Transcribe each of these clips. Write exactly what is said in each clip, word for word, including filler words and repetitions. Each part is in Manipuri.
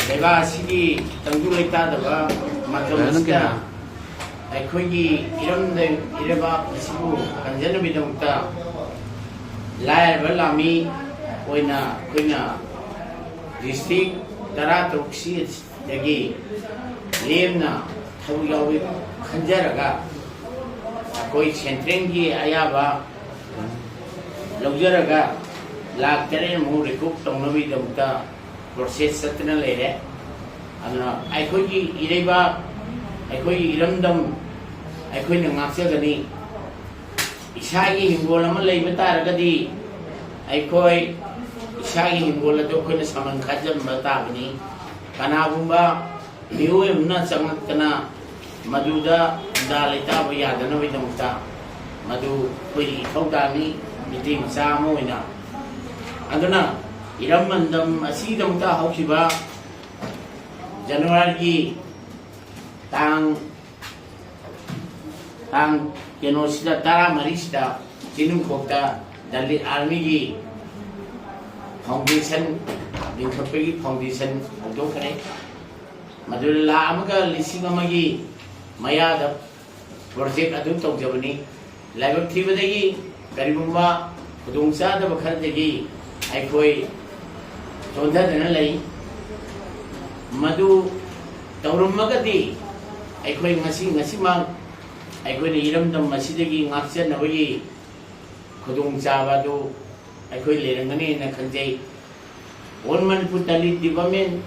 ꯂꯩꯕꯥꯛ ꯑꯁꯤꯒꯤ ꯇꯪꯗꯨ ꯂꯩꯇꯥꯗꯕ ꯃꯇꯝ ꯑꯁꯤꯗ ꯑꯩꯈꯣꯏꯒꯤ ꯏꯔꯝꯗ ꯏꯔꯩꯕꯥꯛ ꯑꯁꯤꯕꯨ ꯀꯟꯖꯅꯕꯒꯤꯗꯃꯛꯇ ꯂꯥꯏꯔꯕ ꯂꯥꯃꯤ ꯑꯣꯏꯅ ꯑꯩꯈꯣꯏꯅ ꯗꯤꯁꯇ꯭ꯔꯤꯛ ꯇꯔꯥ ꯇꯔꯨꯛꯁꯤꯗꯒꯤ ꯂꯦꯝꯅ ꯊꯕꯛ ꯌꯥꯎꯕꯤ ꯈꯟꯖꯔꯒ ꯑꯩꯈꯣꯏ ꯁꯦꯟꯇ꯭ꯔꯦꯜꯒꯤ ꯑꯌꯥꯕ ꯂꯧꯖꯔꯒ ꯂꯥꯛ ꯇꯔꯦꯠꯃꯨꯛ ꯔꯤꯀ꯭ꯔꯨꯠ ꯇꯧꯅꯕꯒꯤꯗꯃꯛꯇ ꯄ꯭ꯔꯣꯁꯦꯁ ꯆꯠꯇꯅ ꯂꯩꯔꯦ꯫ ꯑꯗꯨꯅ ꯑꯩꯈꯣꯏꯒꯤ ꯏꯔꯩꯕꯥꯛ, ꯑꯩꯈꯣꯏꯒꯤ ꯏꯔꯝꯗꯝ ꯑꯩꯈꯣꯏꯅ ꯉꯥꯛꯆꯒꯅꯤ꯫ ꯏꯁꯥꯒꯤ ꯍꯤꯡꯒꯣꯜ ꯑꯃ ꯂꯩꯕ ꯇꯥꯔꯒꯗꯤ ꯑꯩꯈꯣꯏ ꯏꯁꯥꯒꯤ ꯍꯤꯡꯒꯣꯜ ꯑꯗꯨ ꯑꯩꯈꯣꯏꯅ ꯁꯃꯟ ꯈꯥꯖꯤꯟꯕ ꯇꯥꯕꯅꯤ꯫ ꯀꯅꯥꯒꯨꯝꯕ ꯃꯤꯑꯣꯏ ꯑꯃꯅ ꯆꯪꯂꯛꯇꯅ ꯃꯗꯨꯗ ꯈꯨꯟꯗꯥ ꯂꯩꯇꯥꯕ ꯌꯥꯗꯅꯕꯒꯤꯗꯃꯛꯇ ꯃꯗꯨ ꯑꯩꯈꯣꯏꯒꯤ ꯏꯊꯧꯗꯥꯡꯅꯤ, ꯃꯤꯇꯩ ꯃꯆꯥ ꯑꯃ ꯑꯣꯏꯅ꯫ ꯑꯗꯨꯅ ꯏꯔꯝ ꯃꯟꯗꯝ ꯑꯁꯤꯒꯤꯗꯃꯛꯇ ꯍꯧꯈꯤꯕ ꯖꯅꯋꯥꯔꯤꯒꯤ ꯇꯥꯡ, ꯇꯥꯡ ꯀꯩꯅꯣꯁꯤꯗ, ꯇꯔꯥꯃꯔꯤꯁꯤꯗ ꯆꯤꯡꯅꯨꯡꯈꯣꯛꯇ ꯗꯂꯤꯠ ꯑꯥꯔꯃꯤꯒꯤ ꯐꯥꯎꯟꯗꯦꯁꯟ ꯂꯤꯡꯈꯠꯄꯒꯤ ꯐꯥꯎꯟꯗꯦꯁꯟ ꯍꯧꯗꯣꯛꯈ꯭ꯔꯦ꯫ ꯃꯗꯨꯗ ꯂꯥꯈ ꯑꯃꯒ ꯂꯤꯁꯤꯡ ꯑꯃꯒꯤ ꯃꯌꯥꯗ ꯄ꯭ꯔꯣꯖꯦꯛ ꯑꯗꯨ ꯇꯧꯖꯕꯅꯤ꯫ ꯂꯥꯏꯕꯛ ꯊꯤꯕꯗꯒꯤ ꯀꯔꯤꯒꯨꯝꯕ ꯈꯨꯗꯣꯡꯆꯥꯗꯕ ꯈꯔꯗꯒꯤ ꯑꯩꯈꯣꯏ ꯆꯣꯟꯊꯗꯅ ꯂꯩ꯫ ꯃꯗꯨ ꯇꯧꯔꯝꯃꯒꯗꯤ ꯑꯩꯈꯣꯏ ꯉꯁꯤ, ꯉꯁꯤꯃꯛ ꯑꯩꯈꯣꯏꯅ ꯏꯔꯝꯗꯝ ꯑꯁꯤꯗꯒꯤ ꯉꯥꯛꯆꯅꯕꯒꯤ ꯈꯨꯗꯣꯡꯆꯥꯕ ꯑꯗꯨ ꯑꯩꯈꯣꯏ ꯂꯩꯔꯝꯒꯅꯤ ꯍꯥꯏꯅ ꯈꯟꯖꯩ꯫ ꯑꯣꯜ ꯃꯅꯤꯄꯨꯔ ꯗꯂꯤꯠ ꯗꯤꯕꯂꯞꯃꯦꯟ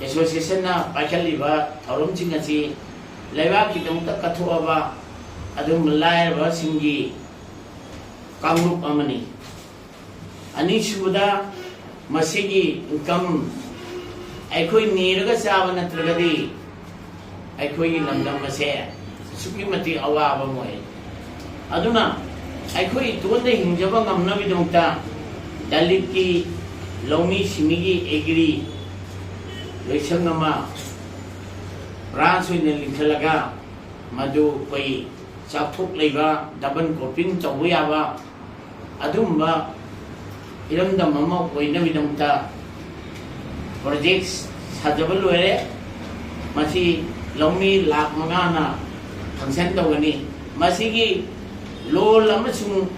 ꯑꯦꯁꯣꯁꯤꯌꯦꯁꯟꯅ ꯄꯥꯏꯈꯠꯂꯤꯕ ꯊꯧꯔꯝꯁꯤꯡ ꯑꯁꯤ ꯂꯩꯕꯥꯛꯀꯤꯗꯃꯛꯇ ꯀꯠꯊꯣꯛꯂꯕ ꯑꯗꯨꯒꯨꯝꯕ ꯂꯥꯏꯔꯕꯁꯤꯡꯒꯤ ꯀꯥꯡꯂꯨꯞ ꯑꯃꯅꯤ꯫ ꯑꯅꯤꯁꯨꯕꯗ, ꯃꯁꯤꯒꯤ ꯏꯟꯀꯝ ꯑꯩꯈꯣꯏ ꯅꯤꯔꯒ ꯆꯥꯕ ꯅꯠꯇ꯭ꯔꯒꯗꯤ ꯑꯩꯈꯣꯏꯒꯤ ꯂꯝꯗꯝ ꯑꯁꯦ ꯑꯁꯨꯛꯀꯤ ꯃꯇꯤꯛ ꯑꯋꯥꯕ ꯑꯃ ꯑꯣꯏ꯫ ꯑꯗꯨꯅ ꯑꯩꯈꯣꯏ ꯏꯇꯣꯟꯗ ꯍꯤꯡꯖꯕ ꯉꯝꯅꯕꯒꯤꯗꯃꯛꯇ ꯗꯂꯤꯠꯀꯤ ꯂꯧꯃꯤ ꯁꯤꯟꯃꯤꯒꯤ ꯑꯦꯒ꯭ꯔꯤ ꯂꯣꯏꯁꯪ ꯑꯃ ꯕ꯭ꯔꯥꯟꯁ ꯑꯣꯏꯅ ꯂꯤꯡꯈꯠꯂꯒ ꯃꯗꯨ ꯑꯩꯈꯣꯏ ꯆꯥꯎꯊꯣꯛ ꯂꯩꯕ ꯗꯕꯜ ꯀ꯭ꯔꯣꯞꯄꯤꯡ ꯇꯧꯕ ꯌꯥꯕ ꯑꯗꯨꯒꯨꯝꯕ ꯏꯔꯝꯗꯝ ꯑꯃ ꯑꯣꯏꯅꯕꯒꯤꯗꯃꯛꯇ ꯄ꯭ꯔꯣꯖꯦꯛ ꯁꯥꯖꯕ ꯂꯣꯏꯔꯦ꯫ ꯃꯁꯤ ꯂꯧꯃꯤ ꯂꯥꯈ ꯃꯉꯥꯅ ꯐꯪꯁꯟ ꯇꯧꯒꯅꯤ꯫ ꯃꯁꯤꯒꯤ ꯂꯣꯟ ꯑꯃꯁꯨꯡ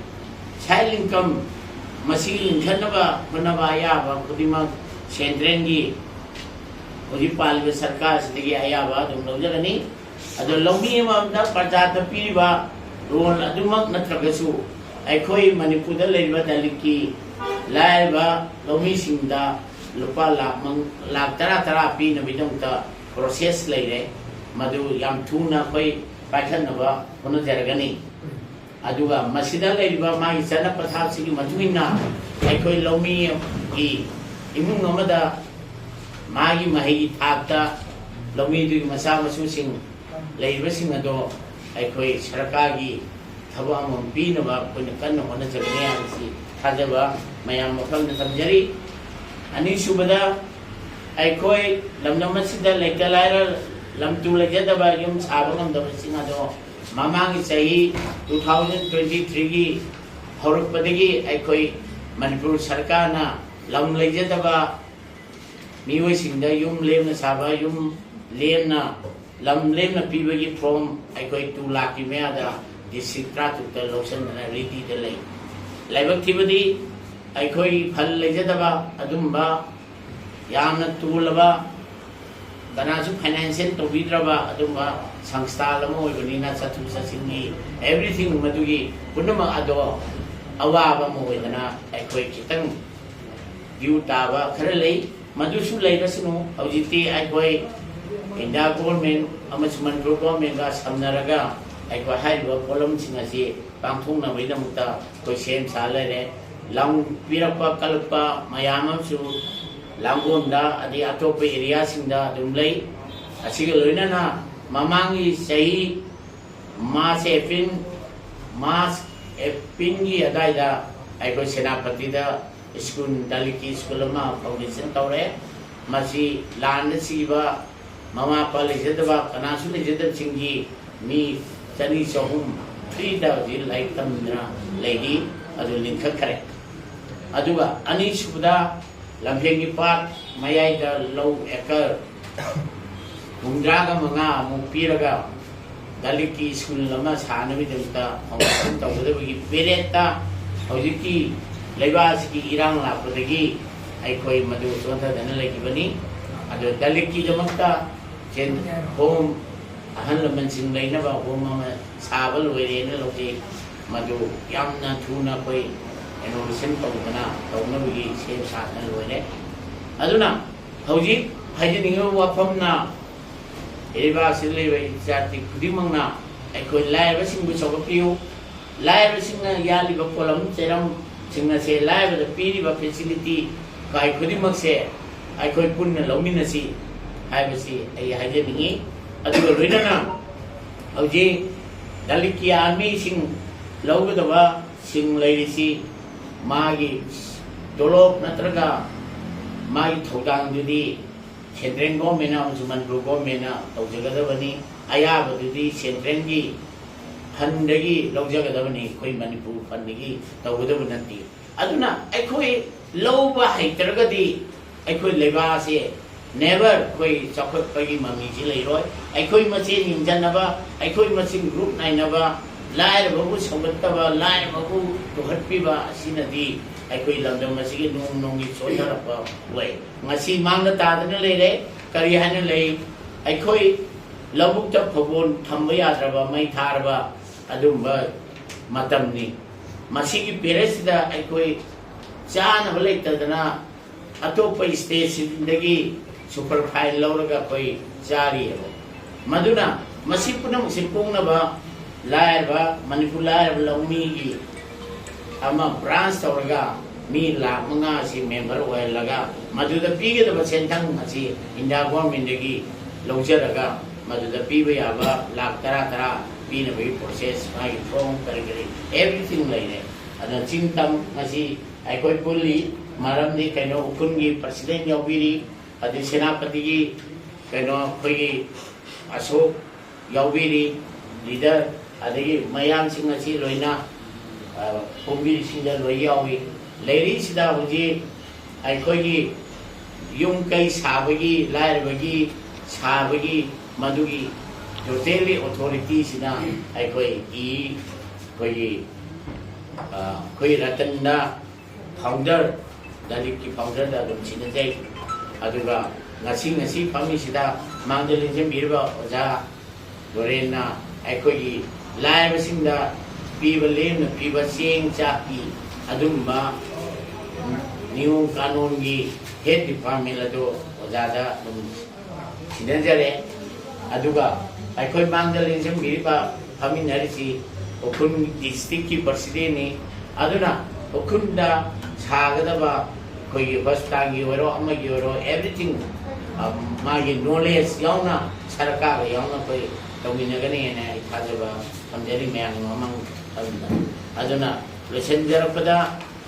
ꯁꯥꯏꯠ ꯏꯟꯀꯝ ꯃꯁꯤ ꯂꯤꯡꯈꯠꯅꯕ ꯍꯣꯠꯅꯕ ꯑꯌꯥꯕ ꯈꯨꯗꯤꯡꯃꯛ ꯁꯦꯟꯇ꯭ꯔꯦꯜꯒꯤ ꯍꯧꯖꯤꯛ ꯄꯥꯜꯂꯤꯕ ꯁꯔꯀꯥꯔꯁꯤꯗꯒꯤ ꯑꯌꯥꯕ ꯑꯗꯨꯝ ꯂꯧꯖꯒꯅꯤ꯫ ꯑꯗꯣ ꯂꯧꯃꯤ ꯑꯃꯃꯝꯗ ꯄ꯭ꯔꯖꯥꯗ ꯄꯤꯔꯤꯕ ꯂꯣꯟ ꯑꯗꯨꯃꯛ ꯅꯠꯇ꯭ꯔꯒꯁꯨ ꯑꯩꯈꯣꯏ ꯃꯅꯤꯄꯨꯔꯗ ꯂꯩꯔꯤꯕ ꯗꯂꯤꯠꯀꯤ ꯂꯥꯏꯔꯕ ꯂꯧꯃꯤꯁꯤꯡꯗ ꯂꯨꯄꯥ ꯂꯥꯈ ꯃꯪ-, ꯂꯥꯈ ꯇꯔꯥ ꯇꯔꯥ ꯄꯤꯅꯕꯒꯤꯗꯃꯛꯇ ꯄ꯭ꯔꯣꯁꯦꯁ ꯂꯩꯔꯦ꯫ ꯃꯗꯨ ꯌꯥꯝ ꯊꯨꯅ ꯑꯩꯈꯣꯏ ꯄꯥꯏꯈꯠꯅꯕ ꯍꯣꯠꯅꯖꯔꯒꯅꯤ꯫ ꯑꯗꯨꯒ ꯃꯁꯤꯗ ꯂꯩꯔꯤꯕ ꯃꯥꯒꯤ ꯆꯠꯅ ꯄꯊꯥꯞꯁꯤꯒꯤ ꯃꯇꯨꯡ ꯏꯟꯅ ꯑꯩꯈꯣꯏ ꯂꯧꯃꯤꯒꯤ ꯏꯃꯨꯡ ꯑꯃꯗ ꯃꯥꯒꯤ ꯃꯍꯩꯒꯤ ꯊꯥꯛꯇ ꯂꯧꯃꯤꯗꯨꯒꯤ ꯃꯆꯥ ꯃꯁꯨꯁꯤꯡ ꯂꯩꯔꯤꯕꯁꯤꯡ ꯑꯗꯣ ꯑꯩꯈꯣꯏ ꯁꯔꯀꯥꯔꯒꯤ ꯊꯕꯛ ꯑꯃꯃꯝ ꯄꯤꯅꯕ ꯑꯩꯈꯣꯏꯅ ꯀꯟꯅ ꯍꯣꯠꯅꯖꯒꯅꯤ ꯍꯥꯏꯕꯁꯤ ꯊꯥꯖꯕ ꯃꯌꯥꯝ ꯃꯐꯝꯗ ꯊꯝꯖꯔꯤ꯫ ꯑꯅꯤꯁꯨꯕꯗ, ꯑꯩꯈꯣꯏ ꯂꯝꯗꯝ ꯑꯁꯤꯗ ꯂꯩꯇ ꯂꯥꯏꯔ ꯂꯝ ꯇꯨ ꯂꯩꯖꯗꯕ ꯌꯨꯝ ꯁꯥꯕ ꯉꯝꯗꯕꯁꯤꯡ ꯑꯗꯣ ꯃꯃꯥꯡꯒꯤ ꯆꯍꯤ two thousand twenty three ꯒꯤ ꯍꯧꯔꯛꯄꯗꯒꯤ ꯑꯩꯈꯣꯏ ꯃꯅꯤꯄꯨꯔ ꯁꯔꯀꯥꯔꯅ ꯂꯝ ꯂꯩꯖꯗꯕ ꯃꯤꯑꯣꯏꯁꯤꯡꯗ ꯌꯨꯝ ꯂꯦꯝꯅ ꯁꯥꯕ, ꯌꯨꯝ ꯂꯦꯝꯅ, ꯂꯝ ꯂꯦꯝꯅ ꯄꯤꯕꯒꯤ ꯐꯣꯔꯝ ꯑꯩꯈꯣꯏ two ꯂꯥꯈꯀꯤ ꯃꯌꯥꯗ ꯗꯤꯁꯇ꯭ꯔꯤꯛ ꯇꯔꯥꯇꯔꯨꯛꯇ ꯂꯧꯁꯤꯟꯗꯅ ꯔꯦꯗꯤꯗ ꯂꯩ꯫ ꯂꯥꯏꯕꯛ ꯊꯤꯕꯗꯤ ꯑꯩꯈꯣꯏ ꯐꯜ ꯂꯩꯖꯗꯕ ꯑꯗꯨꯝꯕ ꯌꯥꯝꯅ ꯇꯣꯜꯂꯕ, ꯀꯅꯥꯁꯨ ꯐꯥꯏꯅꯥꯟꯁꯤꯌꯦꯜ ꯇꯧꯕꯤꯗ꯭ꯔꯕ ꯑꯗꯨꯝꯕ ꯁꯪꯁꯊꯥꯟ ꯑꯃ ꯑꯣꯏꯕꯅꯤꯅ ꯆꯠꯊꯣꯛ ꯆꯠꯁꯤꯟꯒꯤ ꯑꯦꯕ꯭ꯔꯤꯊꯤꯡ ꯃꯗꯨꯒꯤ ꯄꯨꯝꯅꯃꯛ ꯑꯗꯣ ꯑꯋꯥꯕ ꯑꯃ ꯑꯣꯏꯗꯅ ꯑꯩꯈꯣꯏ ꯈꯤꯇꯪ ꯗ꯭ꯌꯨ ꯇꯥꯕ ꯈꯔ ꯂꯩ꯫ ꯃꯗꯨꯁꯨ ꯂꯩꯔꯁꯅꯨ, ꯍꯧꯖꯤꯛꯇꯤ ꯑꯩꯈꯣꯏ ꯏꯟꯗꯤꯌꯥ ꯒꯣꯚꯔꯟꯃꯦꯟ ꯑꯃꯁꯨꯡ ꯃꯅꯤꯄꯨꯔ ꯒꯣꯚꯔꯟꯃꯦꯟꯒ ꯁꯝꯅꯔꯒ ꯑꯩꯈꯣꯏ ꯍꯥꯏꯔꯤꯕ ꯄꯣꯠꯂꯝꯁꯤꯡ ꯑꯁꯤ ꯄꯥꯡꯊꯣꯛꯅꯕꯒꯤꯗꯃꯛꯇ ꯑꯩꯈꯣꯏ ꯁꯦꯝ ꯁꯥ ꯂꯩꯔꯦ꯫ ꯂꯝ ꯄꯤꯔꯛꯄ ꯀꯜꯂꯛꯄ ꯃꯌꯥꯝ ꯑꯃꯁꯨ ꯂꯥꯡꯒꯣꯜꯗ ꯑꯗꯩ ꯑꯇꯣꯞꯄ ꯑꯦꯔꯤꯌꯥꯁꯤꯡꯗ ꯑꯗꯨꯝ ꯂꯩ꯫ ꯑꯁꯤꯒ ꯂꯣꯏꯅꯅ ꯃꯃꯥꯡꯒꯤ ꯆꯍꯤ ꯃꯥꯔꯆ, ꯑꯦꯄ꯭ꯔꯤꯜ, ꯃꯥꯔꯆ, ꯑꯦꯄ꯭ꯔꯤꯜꯒꯤ ꯑꯗꯥꯏꯗ ꯑꯩꯈꯣꯏ ꯁꯦꯅꯥꯄꯇꯤꯗ ꯁ꯭ꯀꯨꯜ, ꯗꯂꯤꯠꯀꯤ ꯁ꯭ꯀꯨꯜ ꯑꯃ ꯐꯥꯎꯟꯗꯦꯁꯟ ꯇꯧꯔꯦ꯫ ꯃꯁꯤ ꯂꯥꯟꯗ ꯁꯤꯕ ꯃꯃꯥ ꯃꯄꯥ ꯂꯩꯖꯗꯕ, ꯀꯅꯥꯁꯨ ꯂꯩꯖꯗꯕꯁꯤꯡꯒꯤ ꯃꯤ ꯆꯅꯤ ꯆꯍꯨꯝ ꯐ꯭ꯔꯤꯗ ꯍꯧꯖꯤꯛ ꯂꯥꯏꯔꯤꯛ ꯇꯝꯗꯅ ꯂꯩꯔꯤ꯫ ꯑꯗꯨ ꯂꯤꯡꯈꯠꯈ꯭ꯔꯦ꯫ ꯑꯗꯨꯒ ꯑꯅꯤꯁꯨꯕꯗ ꯂꯝꯐꯦꯟꯒꯤ ꯄꯥꯠ, ꯃꯌꯥꯏꯗ ꯂꯧ ꯑꯦꯀꯔ ꯍꯨꯝꯗ꯭ꯔꯥꯒ ꯃꯉꯥ ꯑꯃꯨꯛ ꯄꯤꯔꯒ ꯗꯂꯤꯠꯀꯤ ꯁ꯭ꯀꯨꯜ ꯑꯃ ꯁꯥꯅꯕꯒꯤꯗꯃꯛꯇ ꯐꯥꯎꯟꯗꯦꯁꯟ ꯇꯧꯒꯗꯕꯒꯤ ꯄꯦꯔꯦꯠꯇ ꯍꯧꯖꯤꯛꯀꯤ ꯂꯩꯕꯥꯛ ꯑꯁꯤꯒꯤ ꯏꯔꯥꯡ ꯂꯥꯛꯄꯗꯒꯤ ꯑꯩꯈꯣꯏ ꯃꯗꯨ ꯆꯣꯟꯊꯗꯅ ꯂꯩꯈꯤꯕꯅꯤ꯫ ꯑꯗꯨ ꯗꯂꯤꯠꯀꯤꯗꯃꯛꯇ ꯁꯦꯟ ꯍꯣꯝ ꯑꯍꯜ ꯂꯃꯟꯁꯤꯡ ꯂꯩꯅꯕ ꯍꯣꯝ ꯑꯃ ꯁꯥꯕ ꯂꯣꯏꯔꯦꯅ ꯂꯧꯖꯩ꯫ ꯃꯗꯨ ꯌꯥꯝꯅ ꯊꯨꯅ ꯑꯩꯈꯣꯏ ꯏꯅꯣꯒ꯭ꯔꯦꯁꯟ ꯇꯧꯗꯅ ꯇꯧꯅꯕꯒꯤ ꯁꯦꯝ ꯁꯥꯗꯅ ꯂꯣꯏꯔꯦ꯫ ꯑꯗꯨꯅ ꯍꯧꯖꯤꯛ ꯍꯥꯏꯖꯅꯤꯡꯉꯤꯕ ꯋꯥꯐꯝꯅ ꯂꯩꯕꯥꯛꯁꯤꯗ ꯂꯩꯕ ꯖꯥꯇꯤ ꯈꯨꯗꯤꯡꯃꯛꯅ ꯑꯩꯈꯣꯏ ꯂꯥꯏꯔꯕꯁꯤꯡꯕꯨ ꯆꯥꯎꯈꯠꯄꯤꯌꯨ꯫ ꯂꯥꯏꯔꯕꯁꯤꯡꯅ ꯌꯥꯜꯂꯤꯕ ꯄꯣꯠꯂꯝ ꯆꯩꯔꯝꯁꯤꯡ ꯑꯁꯦ ꯂꯥꯏꯔꯕꯗ ꯄꯤꯔꯤꯕ ꯐꯦꯁꯤꯂꯤꯇꯤ ꯀꯥꯏ ꯈꯨꯗꯤꯡꯃꯛꯁꯦ ꯑꯩꯈꯣꯏ ꯄꯨꯟꯅ ꯂꯧꯃꯤꯟꯅꯁꯤ ꯍꯥꯏꯕꯁꯤ ꯑꯩ ꯍꯥꯏꯖꯅꯤꯡꯏ꯫ ꯑꯗꯨꯒ ꯂꯣꯏꯅꯅ ꯍꯧꯖꯤꯛ ꯗꯂꯤꯠꯀꯤ ꯑꯥꯔꯃꯤꯁꯤꯡ ꯂꯧꯒꯗꯕꯁꯤꯡ ꯂꯩꯔꯤꯁꯤ ꯃꯥꯒꯤ ꯇꯣꯂꯣꯞ ꯅꯠꯇ꯭ꯔꯒ ꯃꯥꯒꯤ ꯊꯧꯗꯥꯡꯗꯨꯗꯤ ꯁꯦꯟꯇ꯭ꯔꯦꯜ ꯒꯣꯔꯃꯦꯟꯅ ꯑꯃꯁꯨꯡ ꯃꯅꯤꯄꯨꯔ ꯒꯣꯔꯃꯦꯟꯅ ꯇꯧꯖꯒꯗꯕꯅꯤ꯫ ꯑꯌꯥꯕꯗꯨꯗꯤ ꯁꯦꯟꯇ꯭ꯔꯦꯜꯒꯤ ꯐꯟꯗꯒꯤ ꯂꯧꯖꯒꯗꯕꯅꯤ, ꯑꯩꯈꯣꯏ ꯃꯅꯤꯄꯨꯔ ꯐꯟꯗꯒꯤ ꯇꯧꯒꯗꯕ ꯅꯠꯇꯦ꯫ ꯑꯗꯨꯅ ꯑꯩꯈꯣꯏ ꯂꯧꯕ ꯍꯩꯇ꯭ꯔꯒꯗꯤ ꯑꯩꯈꯣꯏ ꯂꯩꯕꯥꯛ ꯑꯁꯦ ꯅꯦꯕꯔ ꯑꯩꯈꯣꯏ ꯆꯥꯎꯈꯠꯄꯒꯤ ꯃꯃꯤꯁꯤ ꯂꯩꯔꯣꯏ꯫ ꯑꯩꯈꯣꯏ ꯃꯁꯦꯟ ꯌꯦꯡꯁꯤꯟꯅꯕ, ꯑꯩꯈꯣꯏ ꯃꯁꯦꯟ ꯒ꯭ꯔꯨꯞ ꯅꯥꯏꯅꯕ, ꯂꯥꯏꯔꯕꯕꯨ ꯁꯧꯒꯠꯇꯕ, ꯂꯥꯏꯔꯕꯕꯨ ꯇꯨꯍꯠꯄꯤꯕ ꯑꯁꯤꯅꯗꯤ ꯑꯩꯈꯣꯏ ꯂꯝꯗꯝ ꯑꯁꯤꯒꯤ ꯅꯣꯡ ꯅꯣꯡꯒꯤ ꯁꯣꯟꯊꯔꯛꯄ ꯑꯣꯏ꯫ ꯉꯁꯤ ꯃꯥꯡꯗ ꯇꯥꯗꯅ ꯂꯩꯔꯦ꯫ ꯀꯔꯤ ꯍꯥꯏꯅ ꯂꯩ? ꯑꯩꯈꯣꯏ ꯂꯧꯕꯨꯛꯇ ꯐꯧꯕꯣꯟ ꯊꯝꯕ ꯌꯥꯗ꯭ꯔꯕ, ꯃꯩ ꯊꯥꯔꯕ ꯑꯗꯨꯝꯕ ꯃꯇꯝꯅꯤ꯫ ꯃꯁꯤꯒꯤ ꯄꯦꯔꯦꯠꯁꯤꯗ ꯑꯩꯈꯣꯏ ꯆꯥꯅꯕ ꯂꯩꯇꯗꯅ ꯑꯇꯣꯞꯄ ꯁ꯭ꯇꯦꯠꯁꯤꯡꯗꯒꯤ ꯁꯨꯄꯔ ꯐꯥꯏꯟ ꯂꯧꯔꯒ ꯑꯩꯈꯣꯏ ꯆꯥꯔꯤꯑꯕ꯫ ꯃꯗꯨꯅ ꯃꯁꯤ ꯄꯨꯝꯅꯃꯛꯁꯤ ꯄꯣꯛꯅꯕ ꯂꯥꯏꯔꯕ, ꯃꯅꯤꯄꯨꯔ ꯂꯥꯏꯔꯕ ꯂꯧꯃꯤꯒꯤ ꯑꯃ ꯕ꯭ꯔꯥꯟꯁ ꯇꯧꯔꯒ ꯃꯤ ꯂꯥꯈ ꯃꯉꯥ ꯑꯁꯤ ꯃꯦꯝꯕꯔ ꯑꯣꯏꯍꯜꯂꯒ ꯃꯗꯨꯗ ꯄꯤꯒꯗꯕ ꯁꯦꯟꯊꯪ ꯑꯁꯤ ꯏꯟꯗꯤꯌꯥ ꯒꯣꯔꯃꯦꯟꯗꯒꯤ ꯂꯧꯖꯔꯒ ꯃꯗꯨꯗ ꯄꯤꯕ ꯌꯥꯕ ꯂꯥꯈ ꯇꯔꯥ ꯇꯔꯥ ꯄꯤꯅꯕꯒꯤ ꯄ꯭ꯔꯣꯁꯦꯁ, ꯃꯥꯒꯤ ꯐꯣꯔꯝ ꯀꯔꯤ ꯀꯔꯤ ꯑꯦꯚ꯭ꯔꯤꯊꯤꯡ ꯂꯩꯔꯦ꯫ ꯑꯗꯨꯅ ꯆꯤꯡ ꯇꯝ ꯉꯁꯤ ꯑꯩꯈꯣꯏ ꯄꯨꯜꯂꯤ꯫ ꯃꯔꯝꯗꯤ ꯀꯩꯅꯣ, ꯎꯈ꯭ꯔꯨꯜꯒꯤ ꯄ꯭ꯔꯁꯤꯗꯦꯟ ꯌꯥꯎꯕꯤꯔꯤ, ꯑꯗꯩ ꯁꯦꯅꯥꯄꯇꯤꯒꯤ ꯀꯩꯅꯣ ꯑꯩꯈꯣꯏꯒꯤ ꯑꯁꯣꯛ ꯌꯥꯎꯕꯤꯔꯤ, ꯂꯤꯗꯔ, ꯑꯗꯒꯤ ꯃꯌꯥꯝꯁꯤꯡ ꯑꯁꯤ ꯂꯣꯏꯅ, ꯑ, ꯐꯣꯡꯕꯤꯔꯤꯁꯤꯡꯗ ꯂꯣꯏ ꯌꯥꯎꯏ꯫ ꯂꯩꯔꯤꯁꯤꯗ ꯍꯧꯖꯤꯛ ꯑꯩꯈꯣꯏꯒꯤ ꯌꯨꯝ ꯀꯩ ꯁꯥꯕꯒꯤ, ꯂꯥꯏꯔꯕꯒꯤ ꯁꯥꯕꯒꯤ, ꯃꯗꯨꯒꯤ totally authority ꯁꯤꯅ ꯑꯩꯈꯣꯏ ꯏ ꯑꯩꯈꯣꯏꯒꯤ ꯑ, ꯑꯩꯈꯣꯏ ꯔꯇꯟꯗ, founder, ꯗꯂꯤꯠꯀꯤ founderꯗ ꯑꯗꯨꯝ ꯁꯤꯟꯅꯖꯩ꯫ ꯑꯗꯨꯒ ꯉꯁꯤ, ꯉꯁꯤ ꯐꯝꯃꯤꯁꯤꯗ ꯃꯥꯡꯗ ꯂꯦꯡꯁꯤꯟꯕꯤꯔꯤꯕ ꯑꯣꯖꯥ ꯂꯣꯔꯦꯟꯅ ꯑꯩꯈꯣꯏꯒꯤ ꯂꯥꯏꯔꯕꯁꯤꯡꯗ ꯄꯤꯕ, ꯂꯦꯝꯅ ꯄꯤꯕ ꯆꯦꯡ ꯆꯥꯛꯀꯤ ꯑꯗꯨꯒꯨꯝꯕ ꯅꯤꯌꯣꯝ ꯀꯥꯅꯣꯟꯒꯤ head department ꯑꯗꯨ ꯑꯣꯖꯥꯗ ꯑꯗꯨꯝ ꯁꯤꯟꯅꯖꯔꯦ꯫ ꯑꯗꯨꯒ ꯑꯩꯈꯣꯏ ꯃꯥꯡꯗ ꯂꯦꯡꯁꯤꯟꯕꯤꯔꯤꯕ, ꯐꯝꯃꯤꯟꯅꯔꯤꯁꯤ ꯎꯈ꯭ꯔꯨꯜ districtꯀꯤ presidentꯅꯤ꯫ ꯑꯗꯨꯅ ꯎꯈ꯭ꯔꯨꯜꯗ ꯁꯥꯒꯗꯕ ꯑꯩꯈꯣꯏꯒꯤ hospitalꯒꯤ ꯑꯣꯏꯔꯣ, ꯑꯃꯒꯤ ꯑꯣꯏꯔꯣ, everything, ꯑ, ꯃꯥꯒꯤ knowledge ꯌꯥꯎꯅ, ꯁꯔꯀꯥꯔꯒ ꯌꯥꯎꯅ ꯑꯩꯈꯣꯏ ꯇꯧꯃꯤꯟꯅꯒꯅꯤ ꯍꯥꯏꯅ ꯑꯩ ꯊꯥꯖꯕ ꯊꯝꯖꯔꯤ ꯃꯌꯥꯝꯒꯤ ꯃꯃꯥꯡ ꯑꯗꯨꯗ꯫ ꯑꯗꯨꯅ ꯂꯣꯏꯁꯤꯟꯖꯔꯛꯄꯗ,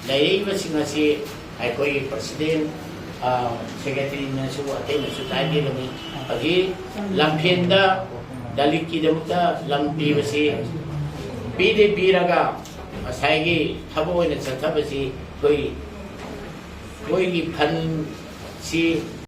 ꯂꯩꯔꯤꯕꯁꯤꯡ ꯑꯁꯤ ꯑꯩꯈꯣꯏꯒꯤ president, ꯑ, secretaryꯅꯁꯨ ꯑꯇꯩꯅꯁꯨ ꯇꯥꯛꯄꯤꯔꯝꯃꯤ꯫ ꯍꯧꯖꯤꯛ ꯂꯝꯐꯦꯟꯗ ꯗꯂꯤꯠꯀꯤꯗꯃꯛꯇ ꯂꯝ ꯄꯤꯕꯁꯤ ꯄꯤꯗꯤ ꯄꯤꯔꯒ, ꯉꯁꯥꯏꯒꯤ ꯊꯕꯛ ꯑꯣꯏꯅ ꯆꯠꯊꯕꯁꯤ ꯑꯩꯈꯣꯏ, ꯑꯩꯈꯣꯏꯒꯤ fundꯁꯤ